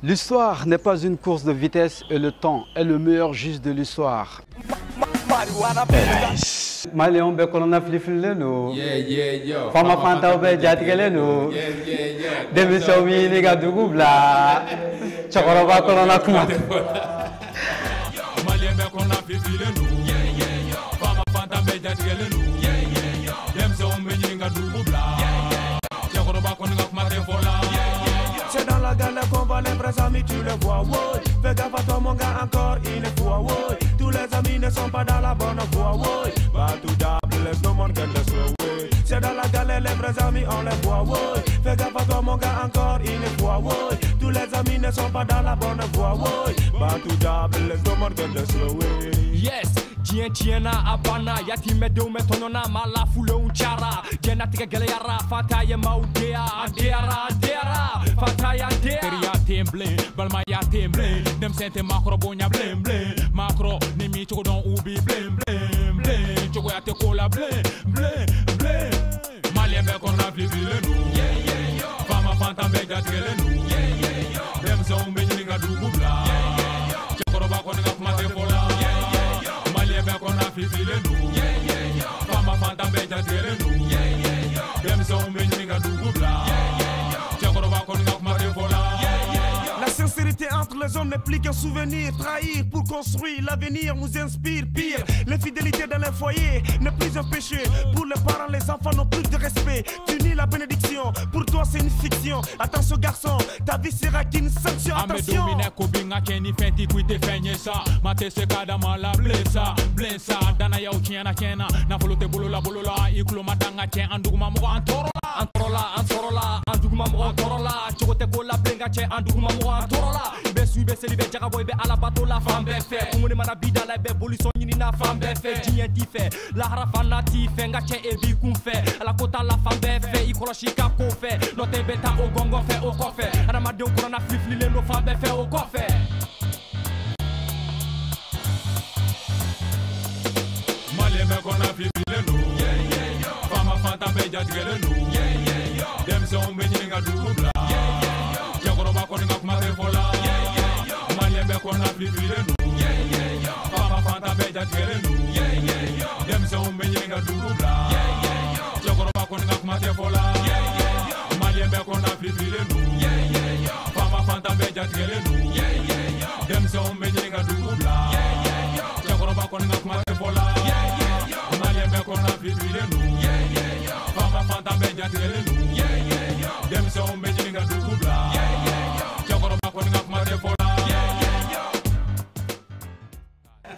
L'histoire n'est pas une course de vitesse et le temps est le meilleur juge de l'histoire. Maliyɛnw bɛɛ kɔnɔna filifililen don. Yeah, yeah, yo. Faama fantanw bɛɛ jatigɛlen don. Yeah. Denmisɛnw bɛ ɲini ka dugu bila. Cɛkɔrɔba kɔnɔna kuma. Maliyɛn bɛɛ kɔnɔna filifililen don. Faama fantan bɛɛ jatigɛlen don. Denmisɛnw bɛ ɲini ka dugu bila. Cɛkɔrɔba kɔni ka kuma tɛ fɔ la. C'est dans la galère qu'on voit les vrais amis, tu le vois, ouais. Fais gaffe à toi mon gars, encore une fois, ouais. Tous les amis ne sont pas dans la bonne voie, ouais. Va tout d'abord, laisse le monde qu'elle le ouais. C'est dans la galère, les vrais amis, on les voit, ouais. Fais gaffe à toi mon gars, encore une fois, ouais. Tous les amis ne sont pas dans la bonne voie, ouais. Va tout d'abord, laisse le monde qu'elle le ouais. Yes. Diɲɛ tiɲɛna a banna yatimɛdenw bɛ tɔɲɔna maa lafulenw cayara diɲɛnatigɛ gɛlɛyara fantanya ye maaw deya a deyara a deyara fantanya deya teriya tɛ yen bilen balimaya tɛ yen bilen denmisɛn tɛ maakɔrɔ bonya bilen bilen maakɔrɔ ni m'i cogo dɔn u b'i bilen bilen bilen cogoya tɛ ko la bilen bilen bilen maliyɛn bɛɛ kɔnɔna filifililen don faama fantan bɛɛ jatigɛlen don denmisɛnw bɛ ɲini ka dugu bila cɛkɔrɔba kɔni ka kuma tɛ fɔ la maliyɛn bɛɛ kɔnɔna filifililen don faama fantan bɛɛ jatigɛlen don denmisɛnw bɛ ɲini ka dugu bila cɛkɔrɔba kɔni ka kuma tɛ fɔ la. La sincérité entre les hommes n'est plus qu'un souvenir. Trahir pour construire l'avenir nous inspire. Pire, l'infidélité dans les foyers n'est plus un péché. Pour les parents, les enfants n'ont plus de respect. Tu nies la bénédiction, pour toi c'est une fiction. Attention garçon, ta vie sera qu'une sanction. An bɛ Attention. don min na ko bi n ka kɛ ni fɛn t'i kun i tɛ fɛn ye sa maa tɛ se k'a da maa la bilen sa bilen sa danayaw tiɲɛna tiɲɛna nafolo tɛ bolo la bolo la i kulo ma dan ka cɛ an duguma mɔgɔ an tɔɔrɔ la an tɔɔrɔla an sɔrɔla an duguma mɔgɔ tɔɔrɔla cogo tɛ ko la bilen ka cɛ an duguma mɔgɔ an tɔɔrɔla i bɛ su i bɛ seli i bɛ jagabɔ i bɛ alabato la fan bɛɛ fɛ kungoni mana b'i da la i bɛ bolisɔn ɲini na fan bɛɛ fɛ diɲɛ t'i fɛ lahara fana t'i fɛ n ka cɛ e b'i kun fɛ ala ko t'a la fan bɛɛ fɛ i kɔlɔsi i ka ko fɛ n'o tɛ i bɛ taa o gɔngɔn fɛ o kɔfɛ adamadenw kɔnɔna filifililen don fan bɛɛ fɛ o kɔfɛ. Maliyɛn bɛɛ kɔnɔna filifililen don faama fantan bɛɛ jatigɛlen don denmisɛnw bɛ ɲini ka dugu bila cɛkɔrɔba kɔni ka kuma tɛ fɔ la maliyɛn bɛɛ kɔnɔna filifililen don faama fantan bɛɛ jatigɛlen don denmisɛnw bɛ ɲini ka dugu bila cɛkɔrɔba kɔni ka kuma tɛ fɔ la maliyɛn bɛɛ kɔnɔna filifililen don faama fantan bɛɛ jatigɛlen don denmisɛnw bɛ ɲini ka dugu bila cɛkɔrɔba kɔni ka kuma tɛ fɔ la maliyɛn bɛɛ kɔnɔna filifililen don faama fantan bɛɛ jatigɛlen don denmisɛnw bɛ ɲini ka dugu bila cɛkɔrɔba kɔni ka kuma tɛ fɔ la.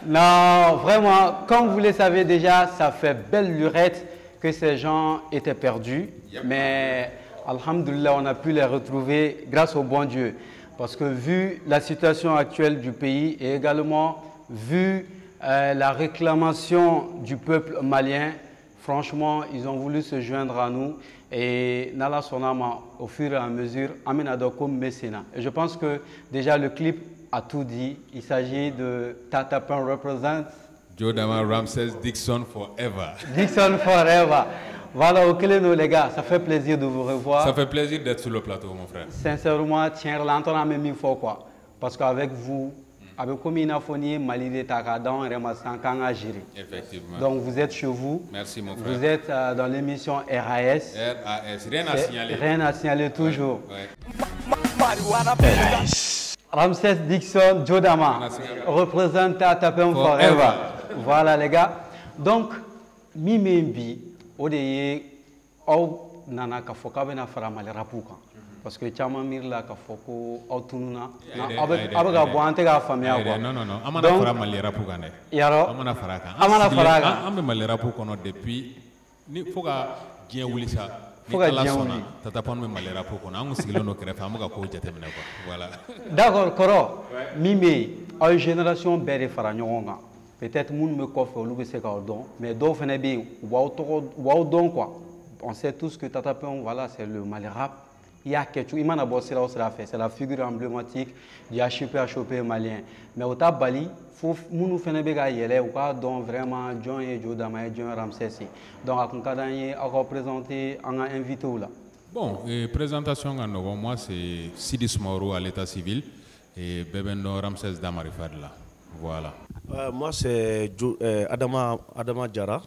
Non, vraiment, comme vous le savez déjà, ça fait belle lurette que ces gens étaient perdus. Yep. Mais alhamdoulilah, on a pu les retrouver grâce au bon Dieu. Parce que vu la situation actuelle du pays et également vu la réclamation du peuple malien, franchement, ils ont voulu se joindre à nous. Et n'Ala sɔnna ma, au fur et à mesure, Aminadoko Messina. Et je pense que déjà le clip a tout dit. Il s'agit de Tata Pound represent Joe Dama Ramses Dixon forever. Dixon forever. Voilà, ok nous les gars, ça fait plaisir de vous revoir. Ça fait plaisir d'être sur le plateau, mon frère. Sincèrement, tiens, l'entendre même une fois quoi. Parce qu'avec vous, avec comme il a fourni Mali de Takada, on ramasse en à gérer. Effectivement. Donc vous êtes chez vous. Merci mon frère. Vous êtes dans l'émission RAS. RAS, rien à signaler. Rien à signaler toujours. Ouais. Ramsès Dixon Joe Dama représente Tata Pound forever. Forever. Voilà les gars. Donc, min bɛ yen bi o de ye aw nana k'a fɔ k'aw bɛna fara Mali rap kan parce que caman miiri la k'a fɔ ko aw tununna aw bɛ ka bɔ an tɛ k'a faamuya quoi. Non non non, an mana fara Mali rap kan dɛ. Yarɔ An mana fara a kan. An mana fara a kan. An bɛ Mali rap kɔnɔ depuis ni fo ka diɲɛ wuli sa. Fo ka diɲɛ wuli. Tata Pound bɛ Mali rap kɔnɔ, an kun sigilen don kɛrɛfɛ an bɛ ka kow jateminɛ quoi. Voilà. D'accord kɔrɔ min bɛ yen aw ye génération bɛɛ de fara ɲɔgɔn kan. Peut-être minnu bɛ kɔfɛ olu bɛ se k'aw dɔn mais dɔw fana bɛ yen u b'aw tɔgɔ u b'aw dɔn quoi. On sait tous que Tata Pound, voilà, c'est le Mali rap. Il y a quelque chose, il m'en a bossé là au fait, c'est la figure emblématique du HP HOP malien. Mais au Bali, faut nous faire bega yɛlɛ u k'a dɔn vraiment jɔn ye Joe Dama ye jɔn ye Ramsès ye. Donc a kun ka d'an ye aw ka présenter an ka invité la. Bon, présentation ka nɔgɔn. Moi, c'est Sidi Soumaoro à l'état civil et bɛɛ bɛ n dɔn Ramsès Damarifa de la. Voilà. Moi, c'est Adama Diarra.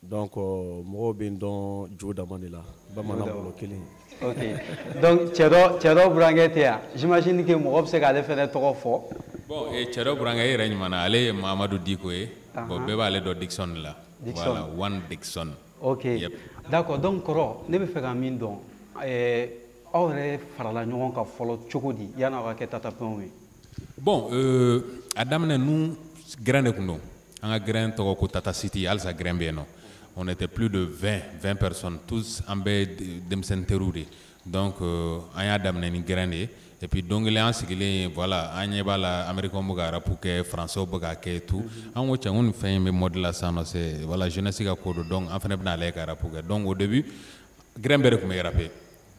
Donc, mɔgɔw bɛ n dɔn Jo Dama de la. Bamanan bolo kelen. Ok. Donc, cɛ dɔ burankɛ tɛ yan. J'imagine que mɔgɔ bɛ se k'ale fɛnɛ tɔgɔ fɔ. Bon, cɛ dɔ burankɛ, e yɛrɛ ɲuman na, ale ye Mahamadu Diko ye. Bon, bɛɛ b'ale dɔn Dixon de la. Dixon. Voilà, One Dixon. Ok. Yep. D'accord. Donc, kɔrɔ, ne bɛ fɛ ka min dɔn, aw yɛrɛ farala ɲɔgɔn kan fɔlɔ cogo di yan'aw ka kɛ Tatapɛnw ye? Bon, a daminɛ nu grin de kun don. An ka grin tɔgɔ ko Tata City, halisa grin bɛ yen nɔ. On était plus de 20 personnes, tous an bɛɛ denmisɛnnin teriw de. Donc an y'a daminɛ ni grin de ye. Et puis don kelen an sigilen, voilà, an ɲɛ b'a la, américains bɛ ka rap kɛ, français bɛ k'a kɛ, tout. An ko cɛ, ko nin fɛn in bɛ mode la sisan nɔ, c'est, voilà, jeunesse ka ko don, donc an fana bɛna lajɛ ka rap kɛ. Donc au début, grin bɛɛ de tun bɛ rapper.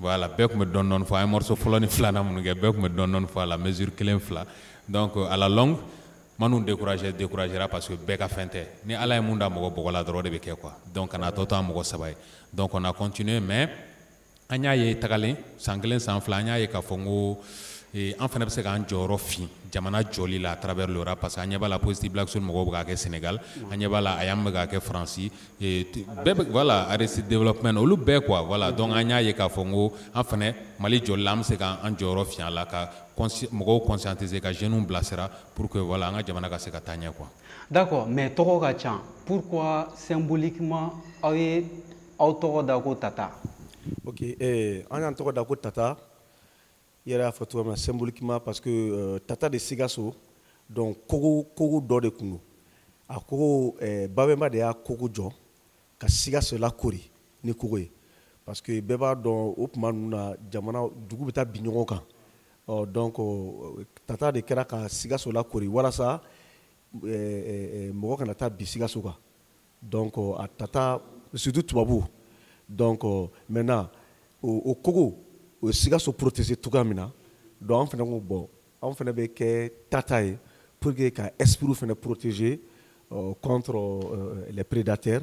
Voilà, bɛɛ tun bɛ dɔɔni dɔɔni fɔ. An ye morceau fɔlɔ ni filanan minnu kɛ, bɛɛ tun bɛ dɔɔni dɔɔni fɔ a la, mesure kelen fila. Donc à la longue, minnu découragera parce que bɛɛ ka fɛn tɛ. Ni Ala ye mun da mɔgɔ bɔgɔ la dɔrɔn, o de bɛ kɛ quoi. Donc ka n'a tɔ to an mɔgɔ saba ye. Donc on a continué, mais an y'a ye tagalen san kelen, san fila, an y'a ye k'a fɔ n ko an fana bɛ se k'an jɔyɔrɔ fin jamana jɔli la à travers le rap, parce que an ɲɛ b'a la, Positive Black Soul mɔgɔw bɛ k'a kɛ Sénégal, an ɲɛ b'a la, Ayam bɛ k'a kɛ Faransi, bɛɛ bɛ, voilà, Aristide Development, olu bɛɛ quoi, voilà. Donc an y'a ye k'a fɔ n ko an fana Mali jɔli la, an bɛ se k'an jɔyɔrɔ fin a la, ka mɔgɔw conscientiser, ka jeunes bilasira pour que, voilà, an ka jamana ka se ka taa ɲɛ quoi. D'accord, mais tɔgɔ ka ca. Pourquoi symboliquement aw ye aw tɔgɔ da ko Tata? Ok, an y'an tɔgɔ da ko Tata. I yɛrɛ y'a fɔ cogoya min na, symboliquement, parce que Tata de Sikaso, donc kogo dɔ de kun don. A kogo, Babɛnba de y'a kogo jɔ ka Sikaso lakori ni kogo ye, parce que bɛɛ b'a dɔn o tuma ninnu na, jamana dugu bɛ taa bin ɲɔgɔn kan. Ɔ donc Tata de kɛra ka Sikaso lakori walasa mɔgɔ kana taa bin Sikaso kan. Donc a Tata, surtout tubabu. Donc maintenant o kogo o ye Sikaso protéger cogoya min na, donc an fana ko bon, anw fana bɛ kɛ Tata ye pour que ka esprit fana protéger contre les prédateurs,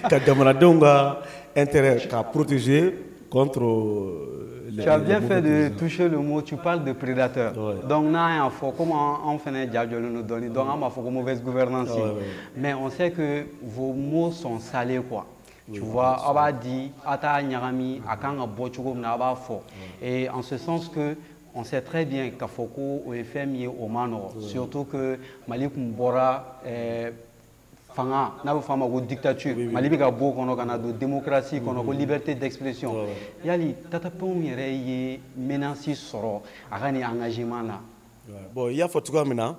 ka jamanadenw ka intérêt ka protéger contre les Tu as bien les fait mauvais de dirigeants. Toucher le mot, tu parles de prédateurs. Ouais. Donc, n'a y'a fɔ comme an fɛnɛ ja jɔlen don dɔɔni, donc an b'a fɔ ko mauvaise gouvernance. Ouais. Mais on sait que vos mots sont salés, quoi. Tu vois, aw b'a di, a t'a ɲagami, a kan ka bɔ cogo min na, a b'a fɔ. Et en ce sens que on sait très bien k'a fɔ ko o ye fɛn min ye, o ma nɔgɔ. Surtout que Mali kun bɔra fanga n'a bɛ fɔ a ma ko dictature, Mali bɛ ka bɔ o kɔnɔ ka na don démocratie kɔnɔ, ko liberté d'expression. Yali Tatapɛnw yɛrɛ ye menace sɔrɔ a ka nin engagement na? Ouais. Bon, i y'a fɔ cogoya min na,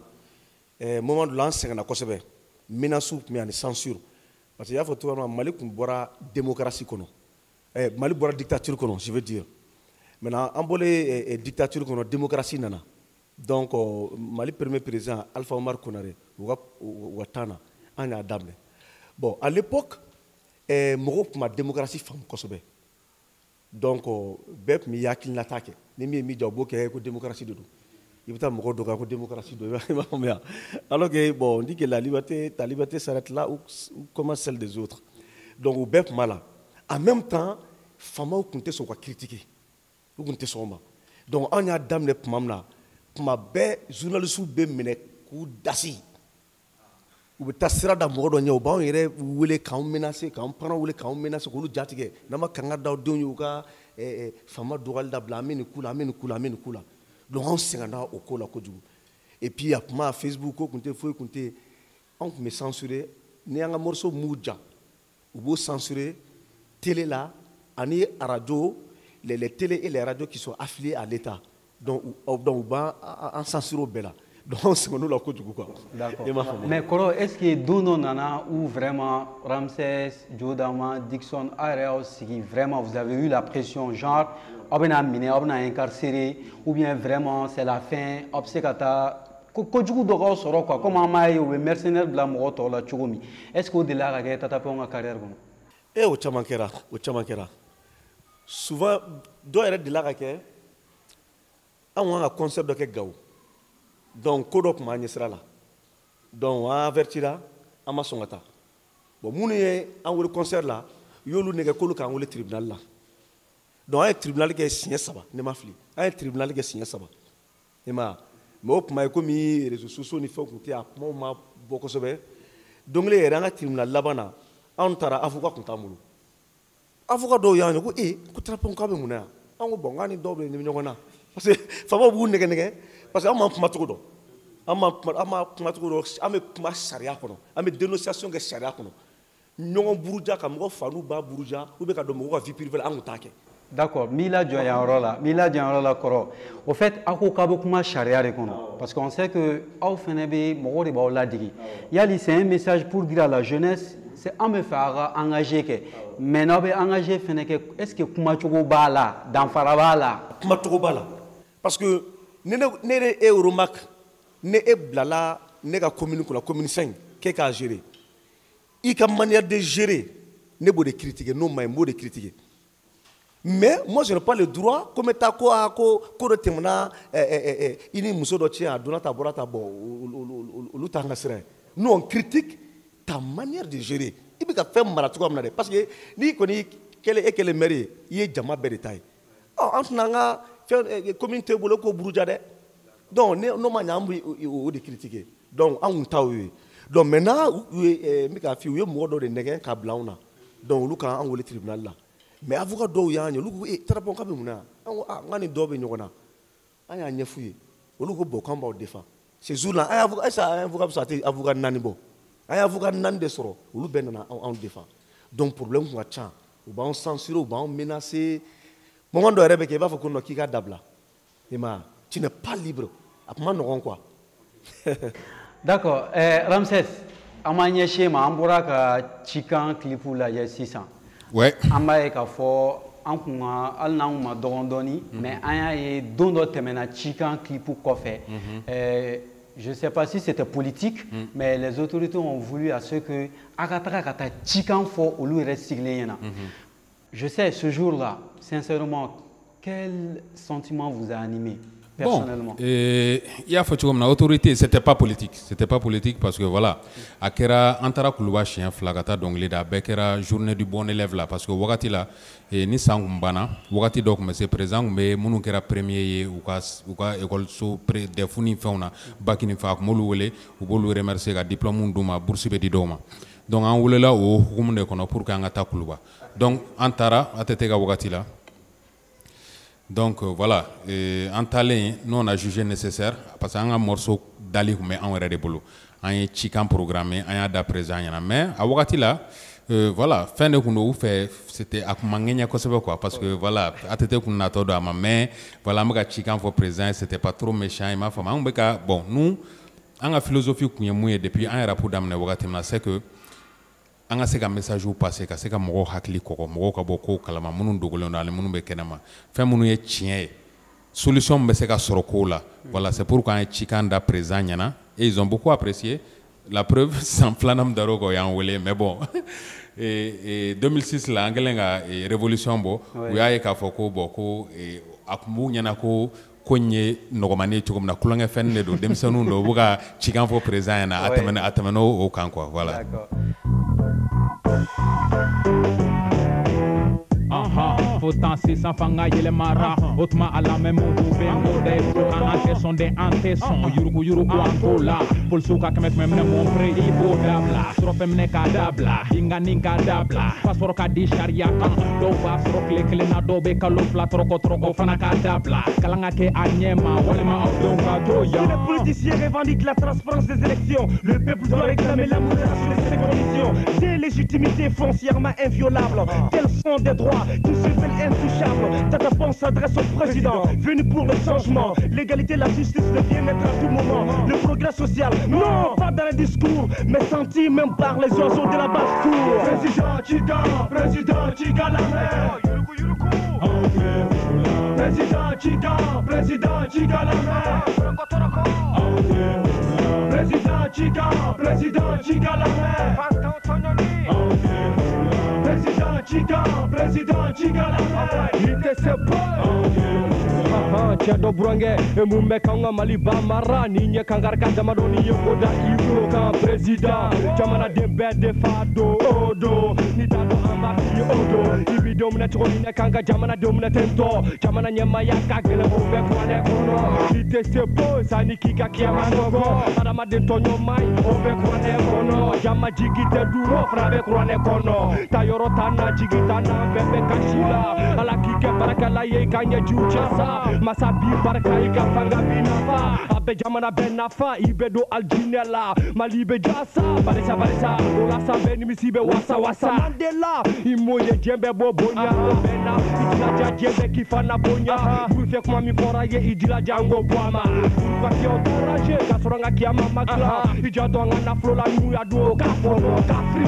moment dɔ la an sɛgɛnna kosɛbɛ, menaces tun bɛ yen ani censure, parce que i y'a fɔ cogoya min na, Mali tun bɔra démocratie kɔnɔ, Mali bɔra dictature kɔnɔ, je veux dire. Maintenant an bɔlen dictature kɔnɔ, démocratie nana. Donc Mali premier président Alpha Omar Konaré, u ka temps na, an y'a daminɛ. Bon, à l'époque, mɔgɔw tun ma démocratie faamu kosɛbɛ. Donc bɛɛ tun b'i hakilinata kɛ, ni min ye min diya, o b'o kɛ ko démocratie de don. I bɛ taa mɔgɔw dɔgɔya ko démocratie don, i b'a faamuya. Alors que bon, on dit que la liberté, ta liberté s'arrête là où commence celle des autres. Donc o bɛɛ tun b'a la. En même temps, faamaw tun tɛ sɔn ka critiquer, u tun tɛ sɔn o ma. Donc an y'a daminɛ tuma min na, tuma bɛɛ journalistes bɛ minɛ k'u dasi, u bɛ taa sira da mɔgɔ dɔ ɲɛ, u b'anw yɛrɛ wele k'anw menacer, k'an parents wele k'anw menacer, k'olu jatigɛ n'an ma kanga da denw ye u ka faama dɔgɔyali dabila, an bɛ nin k'u la, an bɛ nin k'u la, an bɛ nin k'u la. Donc anw sɛgɛnna o ko la kojugu. Et puis a kuma Facebook ko tun tɛ, foyi tun tɛ yen. Anw tun bɛ censurer ni an ka morceau m'u ja, u b'o censurer télé la ani radio, les télé et les radios qui sont affiliées à l'État. Donc u b'an an censurer o bɛɛ la. Donc anw sɛgɛnn'o la kojugu quoi. D'accord. I m'a faamu. Mais kɔrɔ, est-ce que don dɔ nana où vraiment Ramsès, Jodama, Dixon, aw yɛrɛ y'aw sigi, vraiment vous avez eu la pression, genre aw bɛna minɛ, aw bɛna incarcérer, ou bien vraiment c'est la fin, aw bɛ se ka taa ko kojugu dɔ k'aw sɔrɔ quoi, comme an b'a ye u bɛ mercenaire bila mɔgɔ tɔw la cogo min? Est-ce que o delila ka kɛ Tatapɛnw ka carrière kɔnɔ? E, o caman kɛra, o caman kɛra. Souvent dɔw yɛrɛ delila ka kɛ, anw kan ka concert dɔ kɛ Gawo. Donc ko dɔ tun b'an ɲɛsira la, donc an avertira, an ma sɔn ka taa. Bon, minnu ye an wele concert la, u y'olu nɛgɛ k'olu k'an wele tribunal la. Donc an ye tribunal kɛ siɲɛ 3, ne ma fili, an ye tribunal kɛ siɲɛ 3, i ma ye. Mais o kuma ye komi réseaux sociaux ni fɛnw tun tɛ yen, a kumaw ma bɔ kosɛbɛ. Don kelen yɛrɛ, an ka tribunal laban na, anw taara, avocat tun t'an bolo. Avocat dɔw y'an ye ko ee, ko Tarapon k'a bɛ mun na yan? An ko bon, k'an ni dɔw bɛ ɲɔgɔn na, parce que faamaw b'u nɛgɛ nɛgɛ, parce que an m'an kumacogo dɔn, an m'an kuma, an m'an kumacogo dɔn. An bɛ kuma sariya kɔnɔ, an bɛ dénonciation kɛ sariya kɔnɔ, ɲɔgɔn buruja ka mɔgɔ fa n'u ba buruja, ou bien ka don mɔgɔw ka vie privée la, an kun t'a kɛ. D'accord, n b'i lajɔ yan yɔrɔ la, n b'i lajɔ yan yɔrɔ la kɔrɔ. Au fait, aw ko k'aw bɛ kuma sariya de kɔnɔ, parce qu'on sait que aw fɛnɛ bɛ mɔgɔw de b'aw ladege. Yali c'est un message pour dire à la jeunesse, c'est an bɛ fɛ aw ka engagé kɛ, mais n'aw bɛ engagé fɛnɛ kɛ, est-ce que kumacogo b'a la, danfara b'a la? Kumacogo b'a la, parce que ne de e Romac, ne e bilala ne ka commune kunna, commune 5, k'e k'a gérer, i ka manière de gérer, ne b'o de critiquer, n'o ma ɲi, n b'o de critiquer. Mais moi, je n'ai pas le droit, comme ta ko a ko ko dɔ tɛmɛna i ni muso dɔ cɛ, a donna ta, a bɔra ta, bon, olu t'an ka sira ye. Nous, on critique ta manière de gérer. I bɛ ka fɛn mara cogoya min na dɛ, parce que n'i kɔni kɛlen, e kɛlen maire ye, i ye jama bɛɛ de ta ye. Ɔ, an tɛna an ka fɛn commune t'e bolo k'o buruja dɛ. Donc n'o ma ɲɛ, an bɛ o de critiquer. Donc an kun t'o ye. Donc maintenant, u ye, n bɛ k'a f'i ye, u ye mɔgɔ dɔw de nɛgɛn ka bila anw na. Donc olu k'an wele tribunal la. Mais avocat dɔw y'an ye, olu ko ee, Tarapon k'a bɛ mun na yan? An ko aa, n k'a ni dɔw bɛ ɲɔgɔn na. An y'a ɲɛf'u ye, olu ko bon, k'an b'aw défend. Ce jour là, an ye avocat, est ce que an ye avocat bɛ sɔrɔ, a tɛ avocat 4 bɔ, an ye avocat 4 de sɔrɔ, olu bɛɛ nana anw défend. Donc problème kun ka ca, u b'anw censurer, u b'anw menacer. Moment dɔ yɛrɛ bɛ kɛ, i b'a fɔ ko non, k'i k'a dabila, i ma ye, tu n'es pas libre, a kun ma nɔgɔn quoi. D'accord, Ramsès, an b'an ɲɛsin e ma, an bɔra ka cikan clip lajɛ sisan. Ouais. An b'a ye k'a fɔ an kun ka hali n'an kun ma dɔgɔn dɔɔni, mais an y'a ye don dɔ tɛmɛna cikan clip kɔfɛ. Je sais pas si c'était politique, mais les autorités ont voulu à ce que a ka taga ka taa cikan fɔ olu yɛrɛ sigilen ɲɛna. Je sais, ce jour-là, sincèrement, quel sentiment vous a animé personnellement? Bon, i y'a fɔ cogo min na, autorité, c'était pas politique. C'était pas politique parce que voilà, a kɛra, an taara Kuluba siɲɛ 2 ka taa dɔnkili da, a bɛɛ kɛra journée du bon élève la, parce que wagati la, ni san kun banna, wagati dɔ tun bɛ se, président tun bɛ minnu kɛra premier ye u ka école so DEF ni fɛnw na, bac ni fɛn, a tun b'olu wele, u b'olu remercier ka diplôme d'u ma, bourse bɛ di dɔw ma. Donc an welela o hukumu de kɔnɔ pour que an ka taa Kuluba. Donc an taara ATT ka wagati la. Donc voilà, en taalen, nous on a jugé nécessaire, parce que an ka morceau dali tun bɛ anw yɛrɛ de bolo. An ye cikan programmé, an y'a da président ɲɛna, mais a wagati la, voilà, fɛn de tun don u fɛ, c'était a kun ma ŋɛɲɛ kosɛbɛ quoi, parce que voilà, ATT kun natɔ don a ma, mais voilà, an bɛ ka cikan fɔ président ye, c'était pas trop méchant, i m'a faamu. An bɛ ka, bon, nous, an ka philosophie kun ye mun ye depuis an ye rap daminɛ wagati min na, c'est que an ka se ka message passer, ka se ka mɔgɔw hakili kɔgɔ, mɔgɔw ka bɔ kow kalama minnu dogolen don ani minnu bɛ kɛnɛma, fɛn minnu ye tiɲɛ ye, solution min bɛ se ka sɔrɔ kow la. Voilà, c'est pourquoi an ye cikan da président ɲɛna et ils ont beaucoup apprécié. La preuve, san filanan min dar'o kan, o y'an wele. Mais bon, et 2006 la, an kɛlen ka révolution bɔ, u y'a ye k'a fɔ ko bon, ko a kun b'u ɲɛna ko in ye nɔgɔmani ye cogo min na, tulonkɛfɛn de don, denmisɛnninw don, u bɛ ka cikan fɔ président ɲɛna, a tɛmɛna, a tɛmɛna o kan quoi, voilà. D'accord. Fo tan sisan fanga yɛlɛmara, o tuma a lamɛn mun bɛ n ko da ye kan, an tɛ sɔn dɛ, an tɛ sɔn yurugu yurugu, an t'o la. Polisiw ka 100 100 minɛ mun pere, i b'o dabila, surɔfɛn minɛ k'a dabila, binkanni k'a dabila, passeport ka di sariya kan, dɔw b'a sɔrɔ tile kelen na, dɔw bɛ kalo 2 tɔrɔkɔ tɔrɔkɔ fana k'a dabila, kalan ka kɛ a ɲɛ ma, walima aw denw ka to yan. Les politiciens revendiquent la transparence des élections. Le peuple doit réclamer la modération de ses conditions. Des légitimités foncièrement inviolables. Tels sont des droits qui se veulent intouchables. Tata Pon s'adresse au président, venu pour le changement. L'égalité, la justice, le bien-être à tout moment. Le progrès social, non, pas dans les discours, mais senti même par les oiseaux de la basse-cour. Président Chica, président Chica la mer. Président Chica, président Chica la mer. Président Chica, président Chica la mer. Président Chica, Président, président, Chikala, il te sépare. Cɛ dɔ burankɛ e mun bɛ k'anw ka Maliba mara ni ɲɛ kankari ka damadɔ ni ye ko da i tulo kan président jamanaden bɛɛ de fa don o don n'i t'a dɔn an b'a f'i ye o don i b'i denw minɛ cogo min na k'an ka jamanadenw minɛ ten tɔ jamana ɲɛmaaya ka gɛlɛn o bɛɛ kuranɛ kɔnɔ i tɛ se foyi sanni k'i ka kiyama nɔgɔ hadamaden tɔɲɔ man ɲi o bɛɛ kuranɛ kɔnɔ jama jigi tɛ du o fana bɛ kuranɛ kɔnɔ ta yɔrɔ t'an na jigi t'an na bɛɛ bɛ kasi la ala k'i kɛ baarakɛla ye i ka ɲɛjiw cɛ sa masa b'i barika i ka fanga b'i nafa a bɛ jamana bɛɛ nafa i bɛ don alijinɛ la Mali bɛ jasa barisa barisa o la sa bɛɛ nimisi bɛ wasa wasa Mandela i m'o ye diɲɛ bɛɛ b'o bonya o bɛɛ na i jilaja diɲɛ bɛɛ k'i fana bonya burufɛ kuma min fɔra ye i jilaja n k'o bɔ a ma buru ka fiyɛw t'arranger ka sɔrɔ n ka kiyama ma dilan i janto an ka nafolo la n'u y'a dun o k'a fɔnɔ k'a firi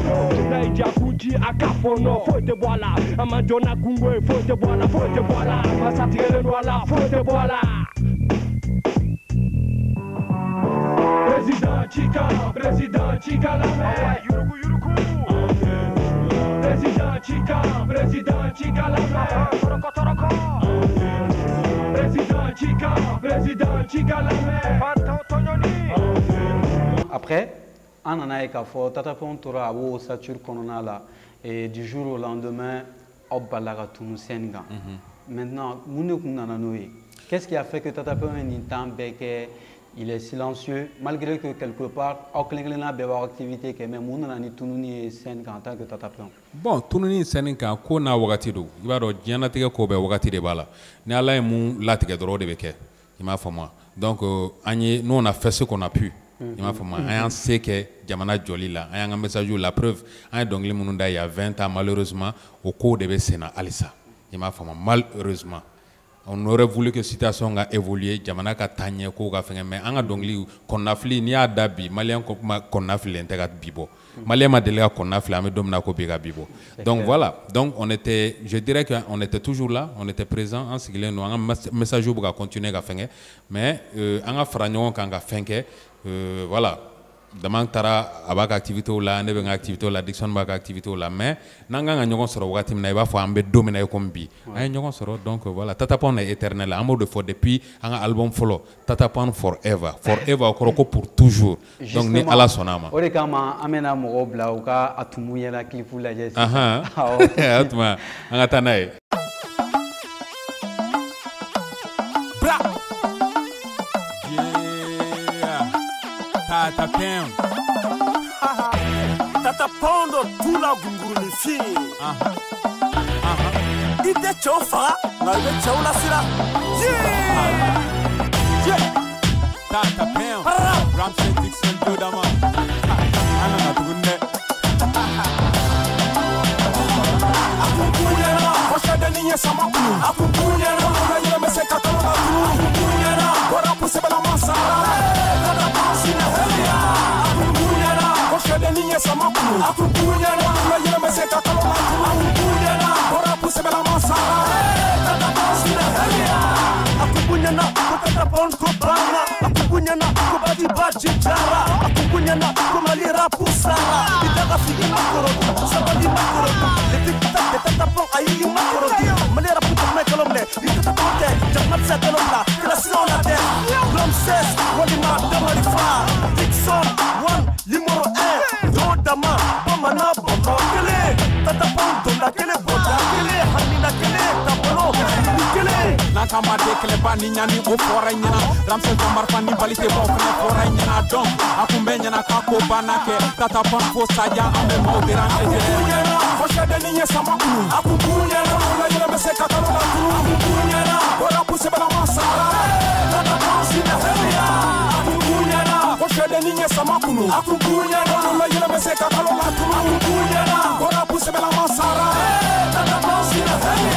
n'a y'i ja kun ci a k'a fɔnɔ foyi tɛ bɔ a la an man jɔ n'a kungo ye foyi tɛ bɔ a la foyi tɛ bɔ a la masa tigɛlen don a la foyi tɛ bɔ a la. Président Chika, président Chika la main. Yuruku yuruku. Président Chika, président Chika la main. Toroko toroko. Président Chika, président Chika la main. Fantan tɔɲɔni. Après, an nana ye k'a fɔ Tata Pound tora a b'o ossature kɔnɔna la et du jour au lendemain aw balila ka tunu scène kan. Maintenant, mun de kun nana n'o ye? Qu'est-ce qui a fait que Tata Pound ye nin temps bɛɛ kɛ? Il est silencieux, malgré que quelque part, aw kelen kelenna bɛɛ b'aw activité kɛ, mais mun nana ni tununi ye scène kan en tant que Tata Pound? Bon, tununi scène kan ko n'a wagati don. I b'a dɔn diɲɛlatigɛ ko bɛɛ wagati de b'a la. Ni Ala ye mun latigɛ dɔrɔn o de bɛ kɛ. I m'a faamu wa? Donc an ye, nous on a fait ce qu'on a pu. I m'a faamu wa? An y'an se kɛ jamana jɔli la, an y'an ka message la preuve, an ye dɔnkili minnu da il y a 20 ans malheureusement, o kow de bɛ sen na halisa. I m'a faamu malheureusement. On aurait voulu que situation ka évoluer, jamana ka taa ɲɛ kow ka fɛngɛ, mais an ka dɔnkili kɔnɔnafili n'i y'a da bi malien kɔnɔnafililen tɛ ka bi bɔ. Malien ma deli ka kɔnɔnafili an bɛ don min na ko bi ka bi bɔ. Donc voilà, donc on était, je dirais qu'on était toujours là, on était présent, an sigilen don, an ka message bɛ ka continuer ka fɛngɛ, mais an ka fara ɲɔgɔn kan ka fɛn kɛ, voilà. Dama taara a b'a ka activité la, ne bɛ n ka activité la, Dixon b'a ka activité la, mais n'an kan ka ɲɔgɔn sɔrɔ wagati min na i b'a fɔ an bɛ don min na i komi bi an ye ɲɔgɔn sɔrɔ. Donc voilà, Tata Pound est éternel, an b'o de fɔ depuis an ka album fɔlɔ Tata Pound forever, forever o kɔrɔ ko pour toujours. Donc ni Ala sɔnna a ma. O de kama an bɛna mɔgɔw bila u ka a tumu yɛlɛ clip lajɛ sisan. O tuma an ka taa n'a ye. Tata Pound. Tata Pound tout la gunguruni fi. I tɛ cɛw faga nka i bɛ cɛw lasira. Yeah. Tata Pound. Ramsey Dixon Jodama. An nana tuguni dɛ. A kun kun ɲɛna. Fɔ sɛdennin ye sama kunu. A kun kun ɲɛna. Kura ɲɛna bɛ se ka kalo la tunu. A kun kun ɲɛna. Bɔra pusɛbɛla ma sara. Tata Pound sinɛ hɛrɛ. A kun kun ɲɛna. Fɔ sɛdennin ye sama kunu. A kun kun ɲɛna. Kura ɲɛna bɛ se ka kalo la tunu. A kun kun ɲɛna. Bɔra pusɛbɛla ma sara. Tata Pound sinɛ hɛrɛ. A kun kun ɲɛna. Ko Tata Pound ko banna. A kun kun ɲɛna. Ko baji baji jara. A kun kun ɲɛna. Ko Mali rapu sara. I daga fili ma korodu. Sabali ma korodu. Le tic tac de Tata Pound ayi i ma korodu. Mali rapu tɛ mɛn kalo minɛ. Ni Tata Pound tɛ jamana tɛ se kalo bila. Kilasiw la tɛ. Ramses walima Damari fa. Dixon 1 numéro 1. Don dama bamanan bɔnbɔn kelen. Tata Pound donda kelen bɔda kelen. Hamina kelen tabolo ni kelen. N'an ka ma den kɛlɛba ni ɲani o fɔra i ɲɛna. Ramses ka marifa ni bali tɛ bɔ o fɛnɛ fɔra i ɲɛna. Donc a kun bɛ ɲɛna k'a ko banna kɛ. Tata Pound fo saya an bɛ maaw déranger. A kun kun ɲɛna. Fɔ sɛdennin ye sama kunu. A kun kun ɲɛna. Kura ɲɛna bɛ se ka kalo la tunu. A kun kun ɲɛna. Bɔra pusɛbɛla ma sara. Tata Pound sinɛ hɛrɛ. A kun kun ɲɛna. Fɔ sɛdennin ye sama kunu. A kun kun ɲɛna. Kura ɲɛna bɛ se ka kalo la tunu. A kun kun ɲɛna. Bɔra pusɛbɛla ma sara. Tata Pound sinɛ hɛrɛ.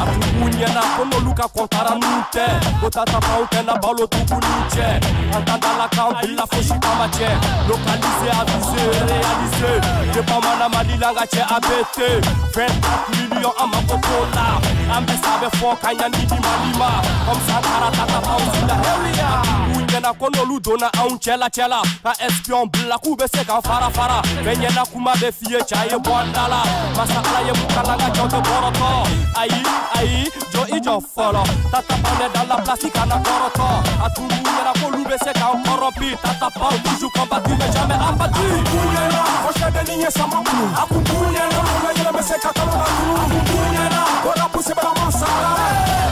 A kun kun ɲɛna ko n'olu ka kɔntara ninnu tɛ. Ko Tata Pound tɛna balo tuguni cɛ. An t'an da la k'an bila fosi kama cɛ. Localisé, avisé, réalisé. De bamanan Mali la n ka cɛ ABT. 24 millions an mako t'o la. An bɛ sa bɛ fɔ ka ɲa ni di Mali ma. Comme ça taara Tata Pound sinɛ hɛrɛ. A kun kun ɲɛna. ɲɛna ko n'olu donna anw cɛla cɛla ka espion bila k'u bɛ se k'an fara fara bɛɛ ɲɛna kuma bɛ f'i ye ca ye bɔ an da la masa ala ye mun kalan ka jɔn tɛ bɔrɔtɔ ayi ayi jɔ i jɔ fɔlɔ Tata Pound est dans la place i kana kɔrɔtɔ a tun b'u ɲɛna k'olu bɛ se k'an kɔrɔpi Tata Pound toujours combattu mais jamais abattu. Ko sɛdennin ye sama kunu a kun b'u ɲɛna ko la yɛlɛ bɛ se ka kalo la tunu a kun b'u ɲɛna ko rapu sɛbɛlama sara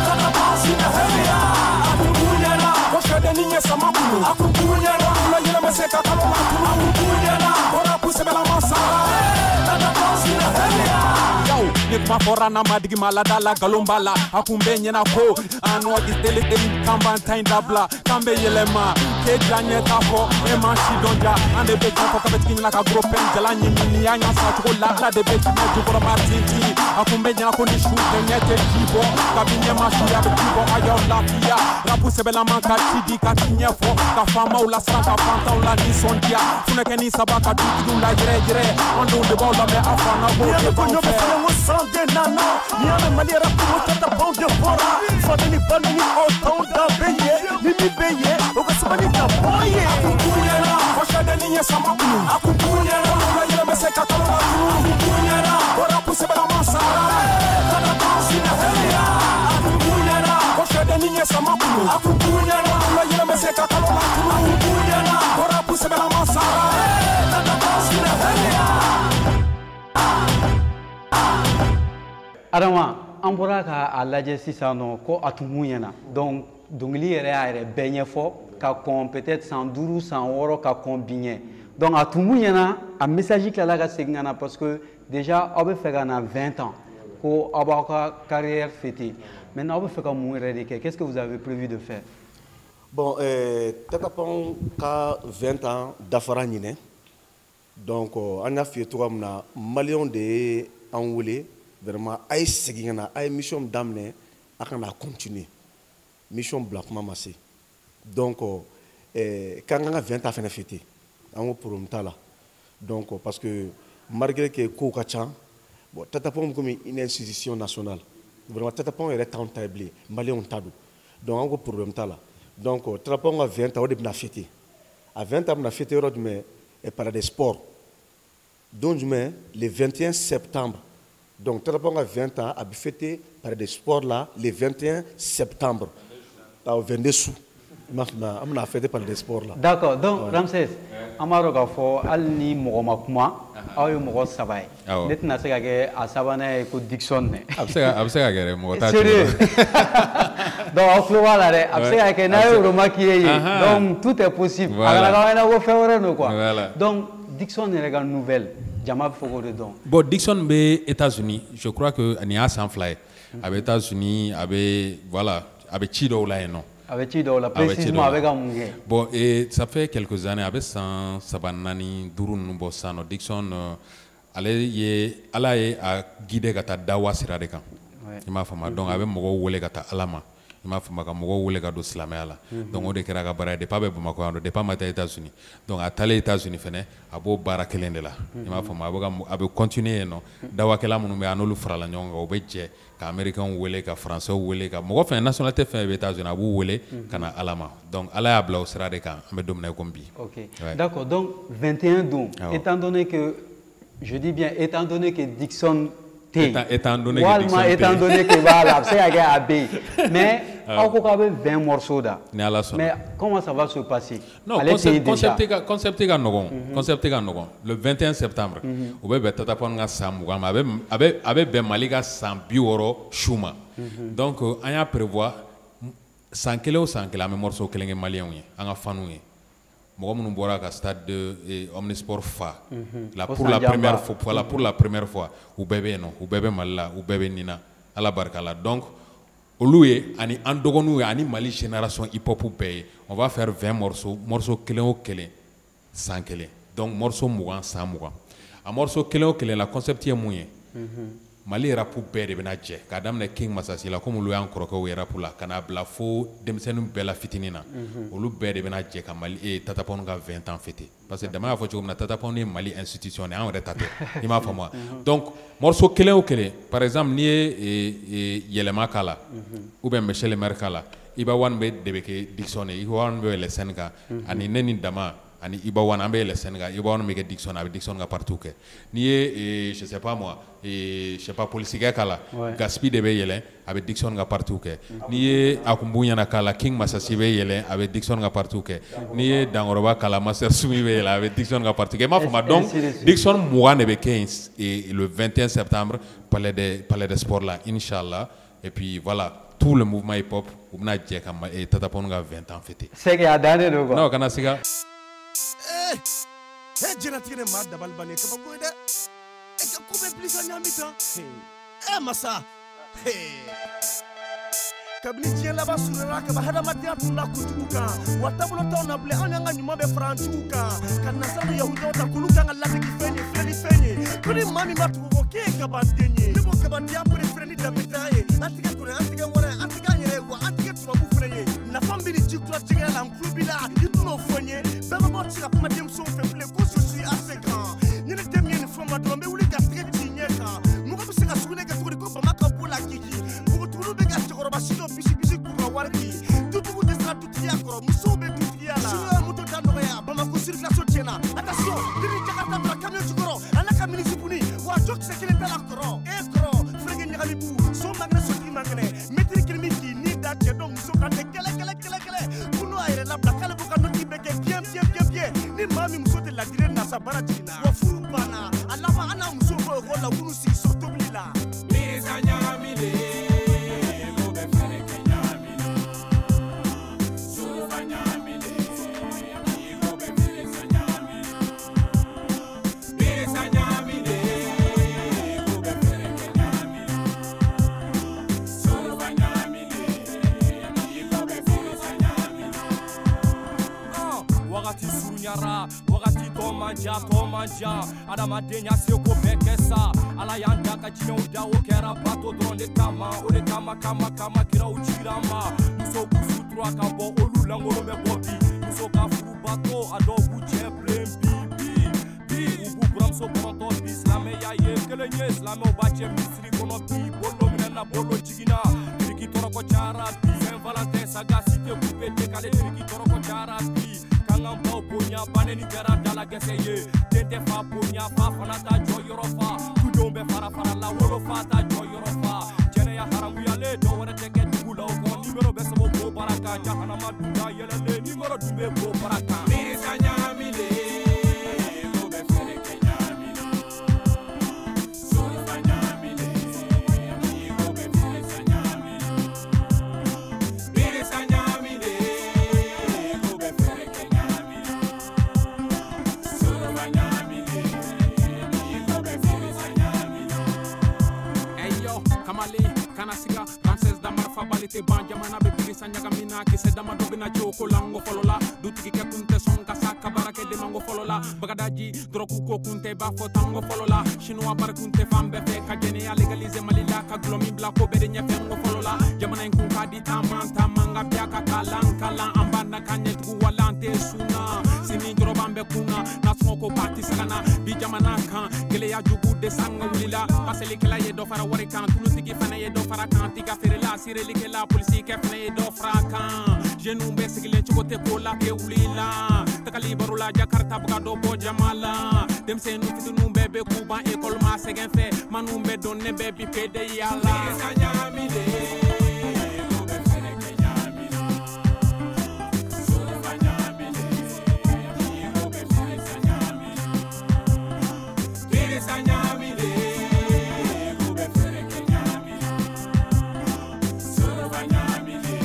Tata Pound sinna hɛrɛya a kun b'u ɲɛna ko sɛdennin ye sama kunu a kun b'u ɲɛna ko la yɛlɛ bɛ se ka kalo la tunu a kun b'u ɲɛna ko rapu sɛbɛlama sara Tata Pound sinna hɛrɛya. Ni kuma fɔra n'a ma digi ma lada la nkalon b'a la a kun bɛ ɲɛna ko an nɔ teli teli k'an b'an ta in dabila k'an bɛ yɛlɛma k'e diya ɲɛ t'a fɔ e m'an si dɔn ja an de bɛ tiɲɛ fɔ k'a bɛ tigi ɲɛna ka gros pɛn jala ɲimi n'i y'a ɲɛ sa cogo la ala de bɛ diɲɛ jukɔrɔma tintin a kun bɛ ɲɛna ko ni su tɛ ɲɛ tɛ ji bɔ kabi ɲɛ ma su a bɛ ji bɔ a y'aw lafiya rapu sɛbɛlama ka ci di ka ci ɲɛfɔ ka faamaw lasiran ka fantanw la nisɔndiya funɛkɛni saba ka dutigiw la yɛrɛ yɛrɛ an denw de b'aw lamɛn aw fa n'aw b'o de b'anw fɛ. Sande nana ni y'a mɛn Mali rap ko Tata Pound de bɔra fadeni baneni aw t'anw da bɛ ye ni min bɛ ye o ka sabali ka bɔ ye. A kun b'u ɲɛna ko sɛdennin ye sama kunu a kun b'u ɲɛna ko la yɛlɛ bɛ se ka kalo la tunu a kun b'u ɲɛna ko rapu sɛbɛlama sara Tata Pound sinna hɛrɛya a kun b'u ɲɛna ko sɛdennin ye sama kunu a kun b'u ɲɛna ko la yɛlɛ bɛ se ka kalo la tunu a kun b'u ɲɛna ko rapu sɛbɛlama sara Tata Pound sinna hɛrɛya. Adama an bɔra k'a lajɛ sisan nɔ ko a tun b'u ɲɛna donc dɔnkili yɛrɛ y'a yɛrɛ bɛɛ ɲɛfɔ ka kɔn peut-être san 5 san 6 ka kɔn bi ɲɛ donc a tun b'u ɲɛna a message tilala ka segin ka na parce que déjà aw bɛ fɛ ka na 20 ans ko aw b'aw ka carrière fêter maintenant aw bɛ fɛ ka mun yɛrɛ de kɛ, qu'est-ce que vous avez prévu de faire? Bon, Tata Pound ka 20 ans dafara ɲinɛ donc an y'a f'i ye cogoya min na maliyɛnw de ye an wele vraiment a ye segin ka na a ye mission daminɛ a ka na continuer mission bila kuma ma se donc k'an ka 20 ans fɛnɛ fêter an ko problème t'a la donc parce que malgré que kow ka ca bon Tata Pound comme une institution nationale vraiment Tata Pound yɛrɛ t'anw ta ye bilen maliyɛnw ta don donc an ko problème t'a la donc Tata Pound ka 20 ans o de bɛna fêter a 20 ans bɛna fêter yɔrɔ jumɛn Palais des Sports don jumɛn le 21 septembre. Donc, Tata Pound a 20 ans, a fêté Palais des Sports là, le 21 septembre. Au 22 sous. On a fêté Palais des Sports là. D'accord. Donc, ouais. Ramsès, Amaro Gafo, al ni mɔgɔ kuma, aw ye mɔgɔ saba ye. Ne tɛna se ka kɛ a sabanan ye ko Dixon dɛ. A bɛ se ka kɛ dɛ, mɔgɔ t'a sérieux. Donc aw tulo b'a la dɛ, a bɛ se ka kɛ n'a ye remarque ye yen. Donc tout est possible. A kana k'aw ɲɛna ko fɛn wɛrɛ don quoi. Donc Dixon yɛrɛ ka nouvelle. Jama bɛ fɔ k'o de dɔn. Bon, Dixon bɛ États-Unis, je crois que nin y'a san 2 ye. A bɛ États-Unis, a bɛ voilà, a bɛ ci dɔw la yen nɔ. A bɛ ci dɔw la précisément a bɛ ka mun kɛ? Bon, et ça fait quelques années, a bɛ san 3 4 5 ninnu bɔ sisan nɔ. Dixon ale ye Ala ye a guider ka taa dawa sira de kan. I m'a faamu donc a bɛ mɔgɔw wele ka taa Ala ma. I m'a faamu ka mɔgɔw wele ka don silamɛya la. Donc o de kɛra a ka baara ye depuis a bɛ Bamakɔ yan nɔ depuis a ma taa États-Unis donc a taalen États-Unis fɛnɛ a b'o baara kelen de la. I m'a faamu a bɛ continuer yen nɔ dawakɛla minnu bɛ yen a n'olu farala ɲɔgɔn kan u bɛ jɛ ka Américains wele ka Français wele ka mɔgɔ fɛn nationalité fɛn bɛ États-Unis a b'u wele ka na Ala ma donc Ala y'a bila o sira de kan an bɛ don min na i komi bi. Ok, d'accord, donc 21 don étant donné que je dis bien étant donné que Dixon étant donné que walima étant donné que voilà a bɛ se ka kɛ a bɛ yen mais aw ko k'aw bɛ 20 morceaux da. Ni Ala sɔnna. Mais comment ça va se passer? Non, concept ka nɔgɔn, concept ka nɔgɔn. Le 21 septembre o bɛ bɛn Tata Pound ka san 20 ma, a bɛ bɛn Mali ka san 60 su ma. Donc an y'a prévoir san kelen o san kelen an bɛ morceau kelen kɛ maliyɛnw ye, an ka fans ye. Mɔgɔ minnu bɔra ka stade de Omnisport fa la pour la première fois, voilà, pour la première fois u bɛɛ bɛ yen nɔ, u bɛɛ bɛ Mali la, u bɛɛ bɛ nin na, Ala barika la. Donc olu ye ani an dɔgɔninw ye ani Mali génération hip hop bɛɛ ye, on va faire 20 morceaux, morceau kelen o kelen san kelen, donc morceau 20 san 20. A morceau kelen o kelen la concept ye mun ye? Mali rap bɛɛ de bɛna jɛ k'a daminɛ King Masasi la komi olu y'an kɔrɔkɛw ye rap la ka n'a bila fo denmisɛnnin bɛɛ la fitinin na, olu bɛɛ de bɛna jɛ ka Mali Tata Pound ka 20 ans fêter parce que Dama y'a fɔ cogo min na Tata Pound ye Mali institution de ye, anw yɛrɛ ta tɛ, i m'a faamu wa? Donc morceau kelen o kelen par exemple n'i ye yɛlɛma k'a la ou bien Monsieur le maire k'a la, Iba One bɛ de bɛ kɛ Dixon ye. Iba One bɛ yɛlɛ scène kan. Ani ne ni Dama ani Iba One an bɛ yɛlɛ scène kan. Iba One bɛ kɛ Dixon, a bɛ Dixon ka partie kɛ. N'i ye je sais pas moi, je sais pas, polisikɛ k'a la, Gaspi de bɛ yɛlɛ, a bɛ Dixon ka partie kɛ. N'i ye a kun ɲɛna k'a la, King Masasi bɛ yɛlɛ, a bɛ Dixon ka partie kɛ. N'i ye Dankɔrɔba k'a la, Master Sumi bɛ yɛlɛ, a bɛ Dixon ka partie kɛ. I m'a faamu? Donc Dixon 20 de bɛ kɛ yen le 21 septembre, palais des sports la, inchallah. Et puis voilà, tout le mouvement hip hop u bɛna jɛ ka Tata Pound ka 20 ans fêter. C'est que a dannen don quoi. Non, kana siga. Eh eh, diɲɛlatigɛ de maa dabali bannen, kabako ye dɛ. E ka ko bɛɛ bilisa ɲaami tan. E masa, kabini diɲɛ laban surunyara kaba, hadamadenya tununa kojugu kan wa taabolo t'anw na bilen. Anw y'an ka ɲuman bɛɛ fara an juguw kan ka nasara ni yahudiyaw ta k'olu k'an ka ladege fɛn ye, filɛli fɛn ye, ko ni maa min ma tugu kɔ k'e ye kabanden ye. Ne b'o kabandenya préféré ni danbetanya ye. An tigɛ kɔnɔ, an tigɛ wɛrɛ, an tigɛ an yɛrɛ ye wa an tigɛ tubabu fɛnɛ ye. Nafa min bɛ nin ji kura jɛgɛya la, n tulo b'i la, i tɛn'o fɔ n ye. Bɛɛ bɛ bɔ tɛ se ka kuma denmisɛnw fɛ bilen ko je suis assez grand. Ni ne den min ye nin fɔ n ma dɔrɔn, n bɛ wuli ka tɛgɛ ci ɲɛ kan. Mɔgɔ bɛ se ka sugunɛ kɛ cogo di ko bama ka b'o la kiki? Npogotigininw bɛ ka cɛkɔrɔba si dɔ bisi bisi k'u ka wari di. Dutigiw dɛsɛra dutigiya kɔrɔ, musow bɛ dutigiya la. Suguya ye moto da nɔgɔya, Bamakɔ circulation tiɲɛna. Attention, ni Jakarta bila camion jukɔrɔ, a n'a ka minisipu wa jɔ kisɛ kelen t'a la kɔrɔ. E kɔrɔ, fereke ɲagami bu, so man kɛnɛ, sotigi man kɛnɛ. Mɛtiri kelen bɛ k'i ni da cɛ dɔ muso kan tɛ kɛlɛ kɛlɛ kɛlɛ kɛlɛ. Ko n'o y'a yɛrɛ labila k'ale b'o ka nɔti bɛɛ kɛ bien bien bien bien. Ni maa min muso tɛ ladire nasa baara jiginna. Wa furu banna, a laban an n'a muso bɔ ekɔli la, u b'u sigi so tobili la. Birisa ɲagami de, ko bɛ fɛɛrɛ kɛ ɲagami na. Suruba ɲagami de, ko bɛ birisa ɲagami na. Birisa ɲagami de, ko bɛ fɛɛrɛ kɛ ɲagami na. Suruba ɲagami de, ko bɛ birisa ɲagami na. Wagati surunyara, wagati tɔ man ja, tɔ man ja. Adamadenya seko bɛɛ kɛ sa. Ala y'an da ka jinɛw da, o kɛra bato dɔrɔn de kama. O de kama kama kama kiraw cira ma. Musow k'u sutura ka bɔ olu lankolon bɛ bɔ bi. Muso ka furu bato, a dɔw b'u cɛ bilen bi bi bi. U b'u buramuso kɔnɔntɔn bi. Silamɛya ye kelen ye, silamɛw b'a cɛ misiri kɔnɔ bi. Bolo minɛ na, bolo jiginna. Biriki tɔrɔkɔ cayara bi. Saint Valentin saga cité coupé décalé. Biriki tɔrɔkɔ cayara bi. K'an k'an baw bonya, baneni kɛra dalagɛsɛ ye. Den tɛ fa bonya, fa fana t'a jɔyɔrɔ fa. Dudenw bɛ fara fara la, wolofa t'a jɔyɔrɔ fa. Jɛnɛya haramuyalen, dɔwɛrɛ tɛ kɛ dugu la o kɔ. Nimero bɛ sɛbɛn ko baara kan, jahanama dunda yɛlɛlen, nimero dun bɛ ko baara kan. Birisa ɲagami de, ko bɛ fɛɛrɛ kɛ ɲagami na. Suruba ɲagami de, ko bɛ birisa ɲagami na. Birisa ɲagami de, ko bɛ fɛɛrɛ kɛ ɲagami na. Suruba ɲagami de, ko bɛ birisa ɲagami na. Hey yo, kamalen, kana siga, Ramses da marifa bali tɛ ban. Jamana bɛ birisa ɲagami na, kisɛ damadɔ bɛna ci o ko la. N ko fɔlɔ la, dutigi kɛ kun tɛ sɔn ka sa ka baara kɛ den ma. N ko fɔlɔ la, Bagadaji dɔrɔgu ko kun tɛ i b'a fɔ tan. N ko fɔlɔ la, chinois bari kun tɛ fan bɛɛ fɛ ka jɛnɛya légaliser Mali la, ka gulɔ min bila ko bɛɛ de ɲɛfɛ. N ko fɔlɔ la, jamana in kun ka di taama taama, nka bi a ka kalan kalan an b'a na ka ɲɛtugu wala an tɛ sunna. Sini jɔrɔban bɛ kun na, nasɔngɔ ko ba tɛ se ka na bi jamana kan. Gɛlɛya jugu de sanga wulila, paselikɛla ye dɔ fara wari kan, tulutigi fana ye dɔ fara kan, tiga feerela, sirelikɛla, polisikɛ fana ye dɔ fara kan. Jeunes bɛ sigilen cogo tɛ ko la kɛ wulila tagali baro la, Jakarta bɛ ka dɔ bɔ jama la. Denmisɛnnin fitininw bɛɛ bɛ k'u ban ekɔli ma sɛgɛn fɛ, minnu bɛ dɔn ne bɛɛ bi pede yala. Birisa ɲagami de, ko bɛ fɛɛrɛ kɛ ɲagami na. Suruba ɲagami de, ko bɛ birisa ɲagami na. Birisa ɲagami de, ko bɛ fɛɛrɛ kɛ ɲagami na. Suruba ɲagami de,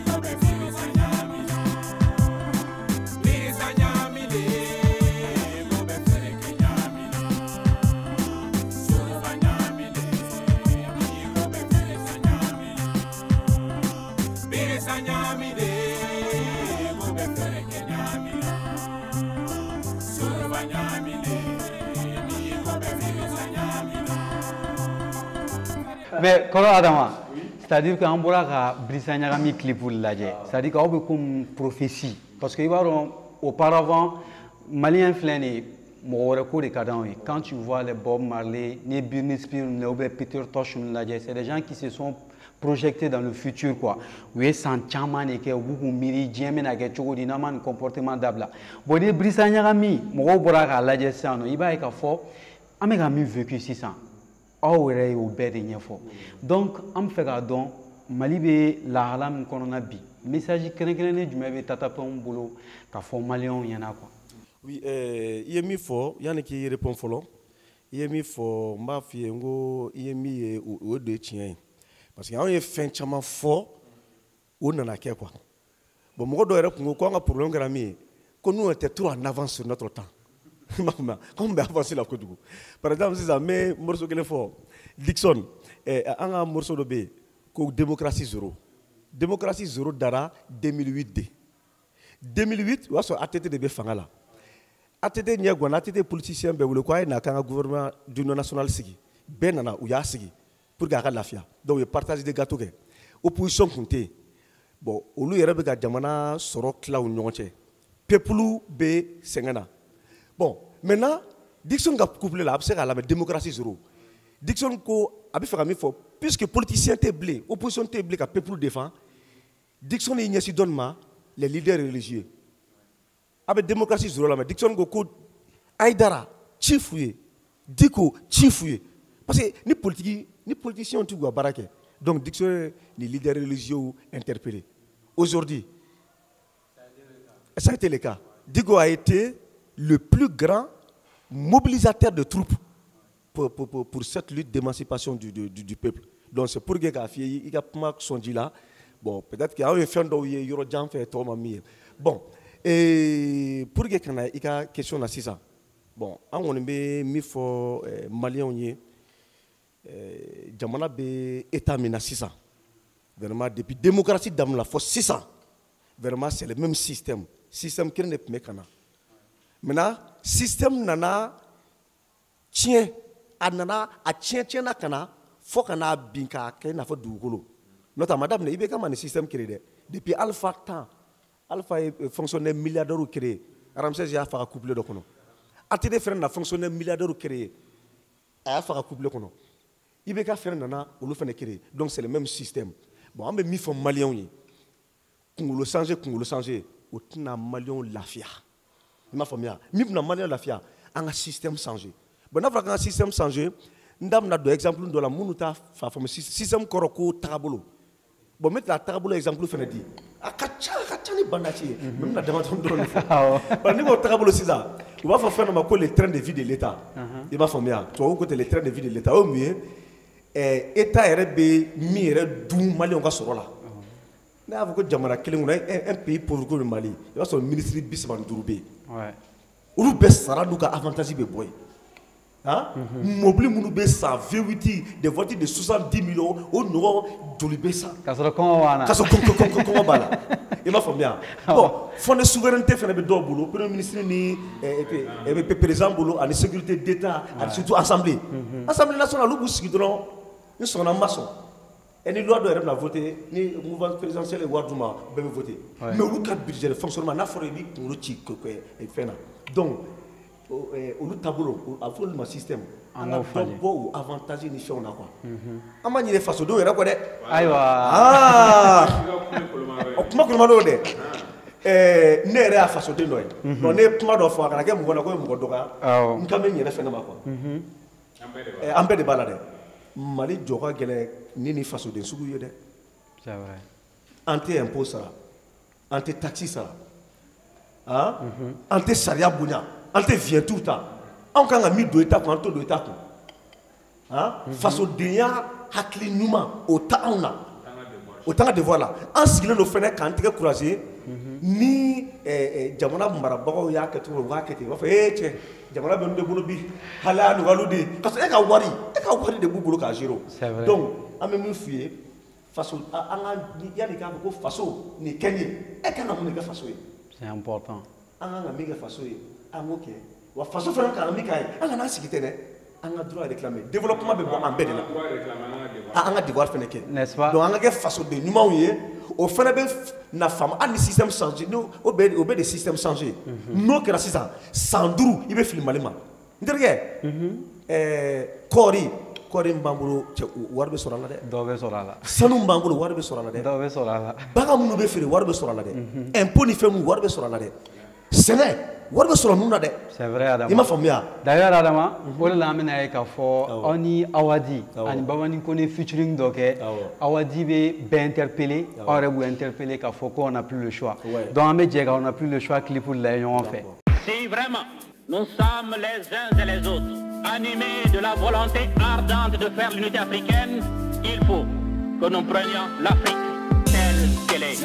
ko bɛ birisa ɲagami na. Birisa ɲagami de, ko bɛ fɛɛrɛ kɛ ɲagami na. Suruba ɲagami de, ko bɛ birisa ɲagami na. Birisa ɲagami de, ko bɛ fɛɛrɛ kɛ ɲagami na. Suruba ɲagami de, ko bɛ birisa ɲagami na. Mais kɔrɔ Adama, c'est-à-dire qu'an bɔra ka Birisa ɲagami clip lajɛ, c'est-à-dire qu'aw bɛ comme prophétie, parce que i b'a dɔn, auparavant, malien filɛ nin ye, mɔgɔ wɛrɛ ko de ka d'anw ye. Quand tu vois les Bob Marley ni Britney Spears ou bien Peter Tosh ninnu lajɛ, c'est des gens qui se sont projeté dans le futur quoi. U ye san caman de kɛ, u b'u k'u miiri diɲɛ bɛna kɛ cogo di n'an ma nin comportement dabila. Bon, ni Brisa Ɲagami mɔgɔw bɔra k'a lajɛ sisan nɔ, i b'a ye k'a fɔ an bɛ ka min vécu sisan, aw yɛrɛ y'o bɛɛ de ɲɛfɔ. Donc an bɛ fɛ k'a dɔn Mali bɛ lahala min kɔnɔna bi, message kɛrɛnkɛrɛnnen jumɛn bɛ Tata Pound bolo k'a fɔ maliyɛnw ɲɛna quoi? Oui, i ye min fɔ, yanni k'i répond fɔlɔ, i ye min fɔ, n b'a f'i ye, n ko i ye min ye, o de ye tiɲɛ ye, parce que anw ye fɛn caman fɔ, o nana kɛ quoi. Bon, mɔgɔ dɔw yɛrɛ tun ko ko an ka problème kɛra min ye, ko nous on était trop en avance sur notre temps. I m'a faamuya, k'anw bɛ avance la kojugu. Par exemple sisan, n bɛ morceau kelen fɔ, Dixon, an ka morceau dɔ bɛ yen ko démocratie zéro. Démocratie zéro dara 2008 de. 2008, o y'a sɔrɔ ATT de bɛ fanga la. ATT ɲɛ ganna, ATT politicien bɛɛ wele ko a ye na k'an ka gouvernement d'union nationale sigi. Bɛɛ nana, u y'a sigi pour que a ka lafiya. Donc u ye partage de gâteau kɛ. Opposition tun tɛ yen. Bon, olu yɛrɛ bɛ ka jamana sɔrɔ tila u ni ɲɔgɔn cɛ. Peuple bɛ sɛgɛn na. Bon, maintenant, Dixon ka couplet la, a bɛ se k'a lamɛn, démocratie zéro. Dixon ko a bɛ fɛ ka min fɔ, puisque politicien tɛ bilen, opposition tɛ bilen ka peuple défend, Dixon y'i ɲɛsin dɔɔni ma, les leaders religieux. A bɛ démocratie zéro la, mais Dixon ko ko Aïdara ci f'u ye, Diko ci f'u ye, parce que ni politique ni politiciens t'u ka baara kɛ. Donc Dixon ye les leaders religieux interpellés. Aujourd'hui, ça a été le cas. Diko a été le plus grand mobilisateur de troupes pour cette lutte d'émancipation du peuple. Donc c'est pour que k'a f'i ye i ka kuma sɔnji la. Bon, peut-être que aw ye fɛn dɔw ye yɔrɔ jan fɛ tɔw ma min ye. Bon, et pour que ka na i ka question na sisan, bon, an kɔni bɛ min fɔ maliyɛnw ye, jamana bɛ état min na sisan, vraiment depuis démocratie daminɛ fɔ sisan, vraiment c'est le même système. Système kelen de tun bɛ ka na. Maintenant, système nana tiɲɛ, a nana a tiɲɛ tiɲɛna ka na fo ka n'a bin k'a kɛ i n'a fɔ dugukolo. N'o tɛ a ma daminɛ IBK ma nin système créé dɛ. Depuis Alpha temps, Alpha ye fonctionnaire milliardaire créé, Ramsès y'a faga couplet dɔ kɔnɔ. ATT fɛnɛ na fonctionnaire milliardaire créé, a y'a faga couplet kɔnɔ. IBK fɛnɛ nana olu fɛnɛ créé. Donc c'est le même système. Bon, an bɛ min fɔ maliyɛnw ye, kunkolo changer, kunkolo changer, o tɛna maliyɛnw lafiya. I m'a faamuya? Min bɛna maliyɛnw lafiya, an ka système changer. Bon, n'a fɔra k'an ka système changer, n da bɛna don exemple dɔ la minnu t'a faamu. Système kɔrɔ ko tagabolo. Bon, n bɛ tila tagabolo exemple fɛnɛ di. A ka ca, a ka ca ni bandasi ye, mais n bɛna damadɔni dɔrɔn de fɔ. Bari n'i ko tagabolo sisan, u b'a fɔ fɛn dɔ ma ko le train de vie de l'État. I b'a faamuya? Tubabuw ko ten, le train de vie de l'État. O ye mun ye? État yɛrɛ bɛ min yɛrɛ dun maliyɛnw ka sɔrɔ la. Ne y'a fɔ ko jamana kelen kɔnɔ, un pays pauvre comme le Mali, i b'a sɔrɔ ministre 35 bɛ yen. Olu bɛɛ sara n'u ka avantage bɛ bɔ yen. Han, mobili minnu bɛ san, V8, des voitures de 70 millions, o ɲɔgɔn joli bɛ san? K'a sɔrɔ kɔngɔ b'an na. K'a sɔrɔ kɔngɔ b'a la. I m'a faamuya? Bon, fonds de souveraineté fana bɛ dɔw bolo, premier ministre ni président bolo, ani sécurité d'État, ani surtout assemblée. Assemblée nationale, olu b'u sigi dɔrɔn, n sɔnna, n ma sɔn. Ni loi dɔ yɛrɛ bɛna voter, ni mouvance présidentielle ye wari d'u ma, bɛɛ bɛ voter. Mais olu ka budget de fonctionnement, n'a fɔra i b'i kunkolo ci fɛn na. Donc olu taabolo, a bɛ fɔ olu ma système. An ka dɔ bɔ o avantage ni fɛnw na quoi. An ma ɲinɛ fasodenw yɛrɛ kɔ dɛ. Ayiwa. Aa, o kuma kolomadɔ don dɛ. Ne yɛrɛ y'a fasoden dɔ ye. Donc ne ye kuma dɔ fɔ, a kana kɛ mɔgɔ la ko ye mɔgɔ dɔgɔya. N kan bɛ n yɛrɛ fɛnɛ ma quoi. An bɛɛ de b'a la dɛ. Mali jɔ ka gɛlɛn ni fasoden sugu ye dɛ. C'est vrai. An tɛ impôt sara, an tɛ taxe sara, han, an tɛ sariya bonya, an tɛ vignette ta. Anw kan ka min don État kun, an t'o don État kun. Han, fasodenya hakili ɲuman o tɛ anw na, o t'an ka devoir la. An sigilen don fɛnɛ k'an tɛgɛ croiser ni jamana marabagaw y'a kɛ cogo min, u b'a kɛ ten. U b'a fɔ ee cɛ, jamana bɛ ninnu de bolo bi, hali a nɔgɔyaliw de ye. Parce que e ka wari de b'u bolo k'a gérer. Donc an bɛ min f'u ye, faso, an ka yanni k'a fɔ ko faso nin kɛ n ye, e kan ka mun de kɛ faso ye? C'est important. An kan ka min kɛ faso ye, an k'o kɛ. Wa faso fana kan ka min k'a ye, an kana an sigi ten dɛ. An ka droit réclamer, développement bɛ bɔ an bɛɛ de la. An ka devoir fana kɛ. N'est-ce pas? Donc an ka kɛ fasoden ɲumanw ye, o fana bɛ na faamu hali ni système changer, n'o o bɛ o bɛ de système changer. N'o kɛra sisan, san 5 i bɛ fili Mali ma. N terikɛ, kɔɔri Kɔɔri min b'an bolo cɛ, wari bɛ sɔrɔ a la dɛ. Dɔ bɛ sɔrɔ a la. Sanu min b'an bolo, wari bɛ sɔrɔ a la dɛ. Dɔ bɛ sɔrɔ a la. Bagan minnu bɛ feere, wari bɛ sɔrɔ a la dɛ. Impôt ni fɛn minnu, wari bɛ sɔrɔ a la dɛ. Sɛnɛ, wari bɛ sɔrɔ mun na dɛ. C'est vrai, Adama. I m'a faamuya? D'ailleurs, Adama, o de la an bɛna ye k'a fɔ aw ni Awadi ani Babani Kone featuring dɔ kɛ. Awadi bɛ bɛɛ interpeller, aw yɛrɛ b'u interpeller k'a fɔ ko on n'a plus le choix. Donc an bɛ jɛ ka on n'a plus le choix clip lajɛ ɲɔgɔn fɛ. Si vraiment nous sommes les uns et les autres animés de la volonté ardente de faire l'unité africaine, il faut que nous prenions l'Afrique telle qu'elle est.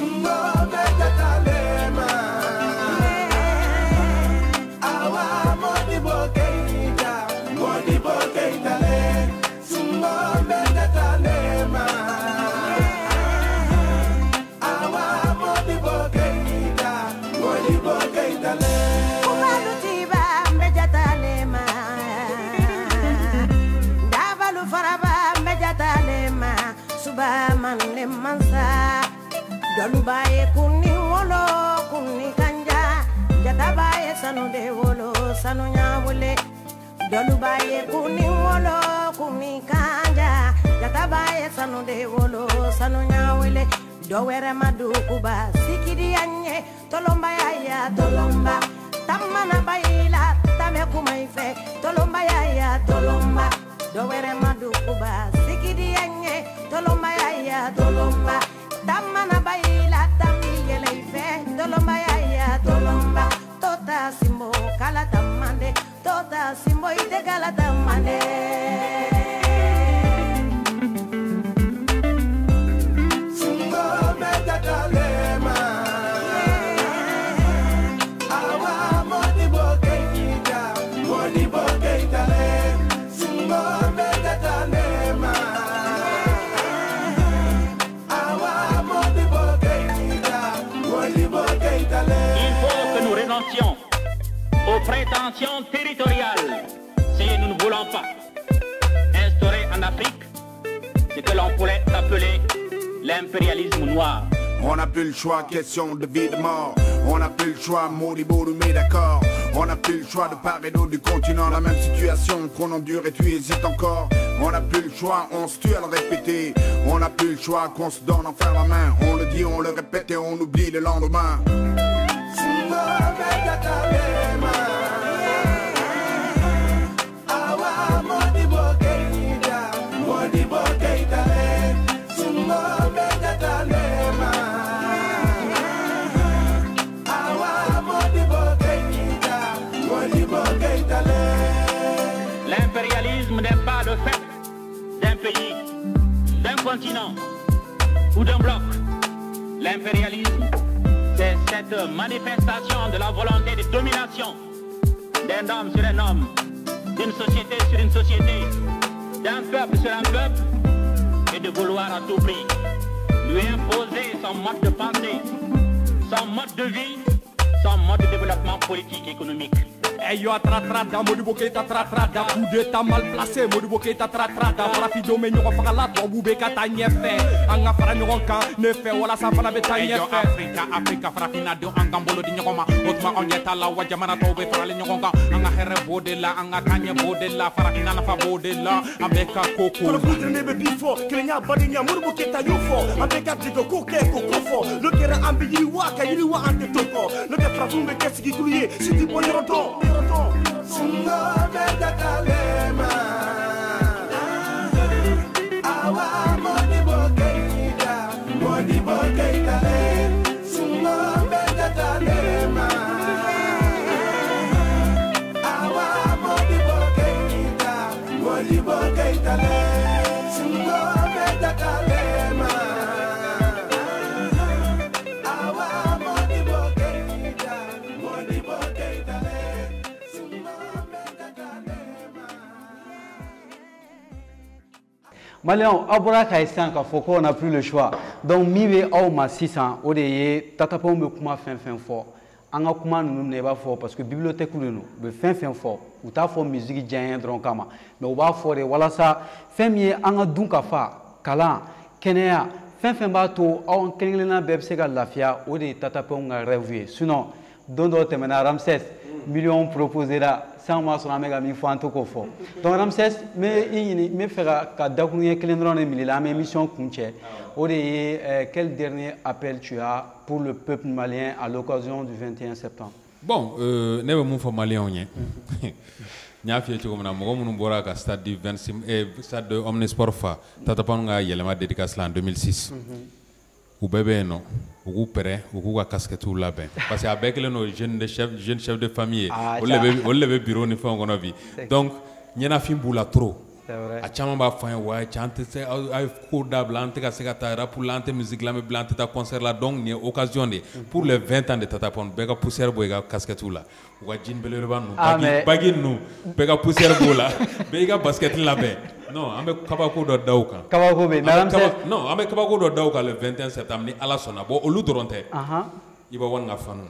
Dɔluba ye kunni wolo kunni kanja, jataba ye sanu de wolo sanu ɲawule. Dɔluba ye kunni wolo kunni kanja, jataba ye sanu de wolo sanu ɲawule. Dɔ wɛrɛ ma duguba sikidi an ye, tɔlɔnba ya ya tɔlɔnba. Tamana ba i la tamɛ kuma i fɛ, tɔlɔnba ya ya tɔlɔnba. Dɔ wɛrɛ ma duguba sikidi an ye, tɔlɔnba ya ya tɔlɔnba. Tamana baila tami yɛlɛ i fɛ, tɔlɔnba ya ya tɔlɔnba. Tota simbo kala tamande, tota simbo i tɛ kala tamande. Singo bɛ tatalema, awa Modibo Keita, Modibo Keita le. Singo bɛ tatalema. Il faut que nous renoncions aux prétentions territoriales si nous ne voulons pas instaurer en Afrique ce que l'on pourrait appeler l'impérialisme noir. On n'a plus le choix, question de vie de mort. On n'a plus le choix, Modibo nous met d'accord. On n'a plus le choix de part et d'autre du continent. La même situation qu'on endure et tu hésites encore. On n'a plus le choix, on se tue à le répéter. On n'a plus le choix, qu'on se donne enfin la main. On le dit, on le répète et on oublie le lendemain. L'impérialisme n'est pas le fait d'un pays, d'un continent ou d'un bloc. L'impérialisme, c'est cette manifestation de la volonté de domination d'un homme sur un homme, d'une société sur une société, d'un peuple sur un peuple, et de vouloir à tout prix lui imposer son mode de pensée, son mode de vie, son mode de développement politique et économique. Hey yo, tra tra da, Modibo Keita tra tra da, coup d'état mal placé, Modibo Keita tra tra da, farafindenw bɛ ɲɔgɔn faga la, tubabuw bɛ ka taa ɲɛfɛ, an ka fara ɲɔgɔn kan ne fɛ walasa fana bɛ taa ɲɛfɛ. Afrika, Afrika, farafinna denw an k'an bolo di ɲɔgɔn ma, o tuma anw ɲɛ t'a la wa jamana tɔw bɛ farali ɲɔgɔn kan, an ka hɛrɛ b'o de la, an ka taaɲɛ b'o de la, farafinna nafa b'o de la, an bɛ ka ko ko. Kɔnɔkun ne bɛ bi fɔ, kelenya badenya Modibo Keita y'o fɔ, an bɛ ka jigin ko kɛ k'o ko fɔ, n'o kɛra an bɛ yiriwa ka yiriwa an tɛ to kɔ, n'o tɛ farafinw bɛ kɛ sigikulu ye, si ti bɔ yɔrɔ dɔn. Singo bɛ tatalema, awa Modibo Keita, Modibo Keita le. Singo bɛ tatalema, awa Modibo Keita, Modibo Keita le. Singo bɛ tatalema, awa Modibo Keita, Modibo Keita le. Maliyɛnw, aw bɔra k'a ye sisan k'a fɔ ko on n'a plus le choix. Donc min bɛ aw ma sisan, o de ye tatapanw bɛ kuma fɛn fɛn fɔ. An ka kuma ninnu na i b'a fɔ parce que bibliothèque de don, u bɛ fɛn fɛn fɔ, u t'a fɔ musique diya n ye dɔrɔn kama, mais u b'a fɔ de walasa fɛn min ye an ka dun ka fa, kalan, kɛnɛya, fɛn fɛn b'a to aw kelen kelenna bɛɛ bɛ se ka lafiya, o de ye tatapanw ka rêve ye. Sinon don dɔ tɛmɛna Ramsès, Million proposé la san ma sɔrɔ an bɛ ka min fɔ an tɛ k'o fɔ. Donc Ramsès, n bɛ i ɲini, n bɛ fɛ ka dakuruɲɛ kelen dɔrɔn de minɛ i la, an bɛ émission kuncɛ. O de ye quel dernier appel tu as pour le peuple malien à l'occasion du 21 septembre? Bon, ne bɛ mun fɔ maliyɛnw ye? N y'a f'i ye cogo min na, mɔgɔ minnu bɔra ka stade du 26, stade omnisport fa Tata Pound ka yɛlɛma dédicace la en 2006, u bɛɛ bɛ yen nɔ, u k'u pɛrɛn, u k'u ka casquette labɛn, parce que a bɛɛ kɛlen don jeune de chef, jeune chef de famille ye. Olu de bɛ, olu de bɛ bureau ni fɛnw kɔnɔ bi. Donc ɲɛnafin b'u la trop. A caman b'a fɔ an ye: wa cɛ, an tɛ se, aw ye ko dabila, an tɛ ka se ka taa rap la, an tɛ musique lamɛn bilen, an tɛ taa concert la. Donc nin ye occasion de ye pour les 20 ans de Tata Pound. Bɛɛ ka poussière bɔ i ka casquette la, u ka jean belebeleba ninnu, baggy ninnu, bɛɛ ka poussière b'o la, bɛɛ y'i ka basket labɛn. Non, an bɛ kabako dɔ da u kan. Kabako bɛ yen. Non, an bɛ kabako dɔ da u kan le 21 septembre ni Ala sɔnna. Bon, olu dɔrɔn tɛ. Iba One ka fanu,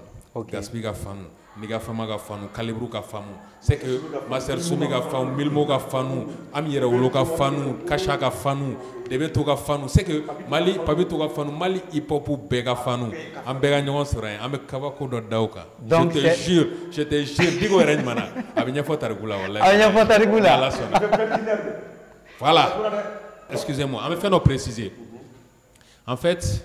Gaspi ka fanu, Niga Fama ka fanu, Kalibru ka fanu, c'est que Master Sumi ka fanu, Milmo ka fanu, Ami Yɛrɛwolo ka fanu, Kasha ka fanu, Debeto ka fanu, c'est que Mali Papito ka fanu, Mali hip hop bɛɛ ka fanu, an bɛɛ ka ɲɔgɔn sɔrɔ yen, an bɛ kabako dɔ da u kan. Donc je te jure, je te jure, Diko yɛrɛ ɲuman na, a bɛ ɲɛfɔ tariku la walahi. A bɛ ɲɛfɔ tariku la. Ala sɔnna. Voilà. Excusez-moi, an bɛ fɛn dɔ préciser. En fait,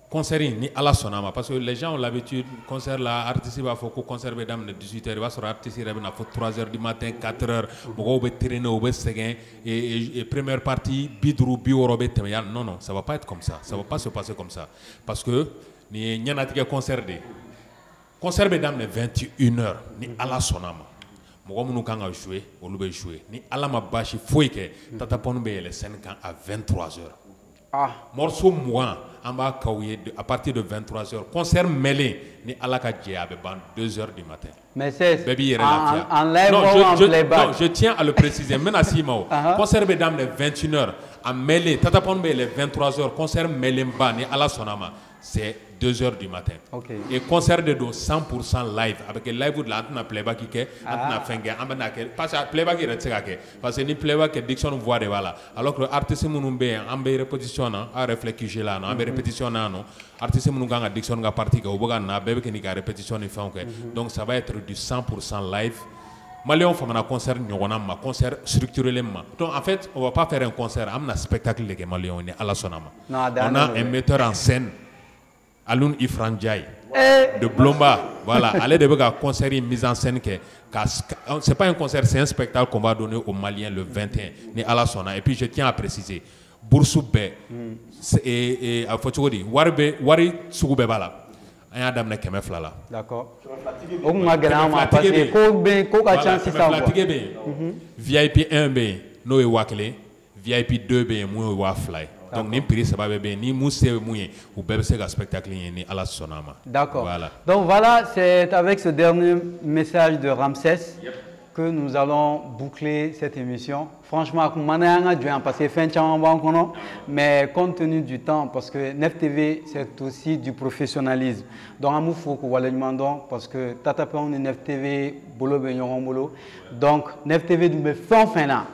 concert in, ni Ala sɔnna ma, parce que les gens ont l'habitude, concert la, artiste b'a fɔ ko concert bɛ daminɛ 18 heures, i b'a sɔrɔ artiste yɛrɛ bɛ na fɔ 3 heures du matin, 4 heures, mɔgɔw bɛ traîner, u bɛ sɛgɛn, et première partie 50, 60 bɛ tɛmɛ yan. Non, non, ça va pas être comme ça, ça va pas se passer comme ça, parce que nin ye ɲɛnatigɛ concert de ye. Concert bɛ daminɛ 21 heures ni Ala sɔnna ma. Mɔgɔ minnu kan ka jouer, olu bɛ jouer. Ni Ala ma baasi foyi kɛ, Tata Pound bɛ yɛlɛ scène kan à 23 heures. Morceau 20, an b'a k'aw ye à partir de 23 heures. Concert mɛlen, ni Ala ka jɛ, a bɛ ban 2 heures du matin. Mais c'est bɛɛ b'i yɛrɛ lafiya. En live Non, ou en playback? Non, je tiens à le préciser, n bɛna s'i ma o. Concert bɛ daminɛ 21 heures, a mɛlen, Tata Pound bɛ yɛlɛ 23 heures, concert mɛlen ba, ni Ala sɔnna ma, c'est 2 heures du matin. Et concert de don 100% live. A bɛ kɛ live de la, an tɛna playback kɛ, an tɛna fɛn kɛ, an bɛna kɛ parce que playback yɛrɛ tɛ se ka kɛ, parce que ni playback kɛ, Dickson voix de b'a la, alors que artiste minnu bɛ yen, an bɛ répétition na, aw yɛrɛ filɛ QG la yan nɔ, an bɛ répétition na yan nɔ, artiste minnu kan ka Dickson ka partie kɛ, u bɛ ka na, bɛɛ bɛ kɛ n'i ka répétition ni fɛnw kɛ. Donc ça va être du 100% live. Maliyɛnw famana concert ɲɔgɔnna ma, concert structuré ma. Donc en fait, on va pas faire un concert, an bɛna spectacle de kɛ maliyɛnw ni Ala sɔnna ma. Non, a dan On a don un dɛ. metteur en scène, Aloun Ifran Ndiaye de Blomba, voilà, ale de bɛ ka concert in mise en scène kɛ. C'est pas un concert, c'est un spectacle qu'on va donner aux Maliens le 21 ni Ala sɔnna. Et puis je tiens à préciser, bourse bɛɛ, a fɔ cogo di, wari bɛ, wari sugu bɛɛ b'a la. An y'a daminɛ 200 la. D'accord. O kun ka gɛlɛn an ma parce que ko bɛ ko ka ca sisan quoi. 200 tigi bɛ yen. VIP 1 bɛ yen, n'o ye 1000, VIP 2 bɛ yen, mun ye 2000 ye. Donc nin prix saba bɛɛ bɛ yen, ni mun se bɛ mun ye, u bɛɛ bɛ se ka spectacle ye ni Ala sɔnna a ma. D'accord. Voilà. Donc voilà, c'est avec ce dernier message de Ramsès que nous allons boucler cette émission. Franchement, parce que fɛn caman b'an kɔnɔ, mais compte tenu du temps, parce que Nef TV, c'est aussi du professionnalisme. Donc an b'u fo k'u waleɲuman dɔn, parce que Tata Pound ni Nef TV bolo bɛ ɲɔgɔn bolo. Donc Nef TV dun bɛ fɛn o fɛn na,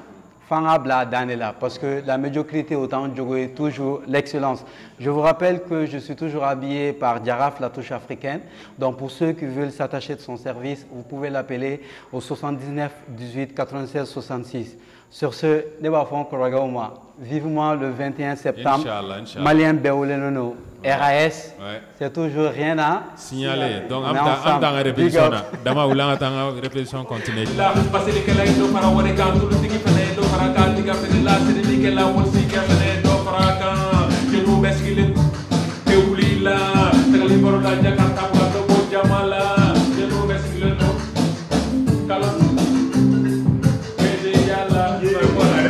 f'an k'a bila a dan de la, parce que la médiocrité autant jogo est toujours l'excellence. Je vous rappelle que je suis toujours habillé par Diaraf, la touche africaine. Donc pour ceux qui veulent s'attacher de son service, vous pouvez l'appeler au 79 18 96 66. Sur ce, ne b'a fɔ n kɔrɔkɛw ma, vivement le 21 septembre. Inch'Allah, Inch'Allah. Malien bɛɛ welelen don. RAS, Ouais. c'est toujours rien à signaler. Donc On an est bɛ taa an bɛ taa an ka ensemble. répétition Big na. up. Dama wuli, an ka taa an ka répétition continuer. La basilikɛla ye dɔ fara wari kan, tulutigi fɛnɛ ye dɔ fara kan, tiga feerela, sirilikɛla, wɔlisikɛ fɛnɛ ye dɔ fara kan. Jeliw bɛ sigilen tɛ wuli la, tagali baro la, Jakarta ka dɔ bɔ jama la. Jeliw bɛ sigilen don kalo bɛɛ yala. Voilà.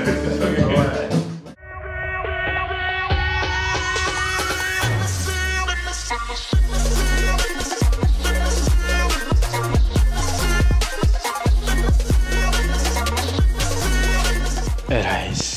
RAS.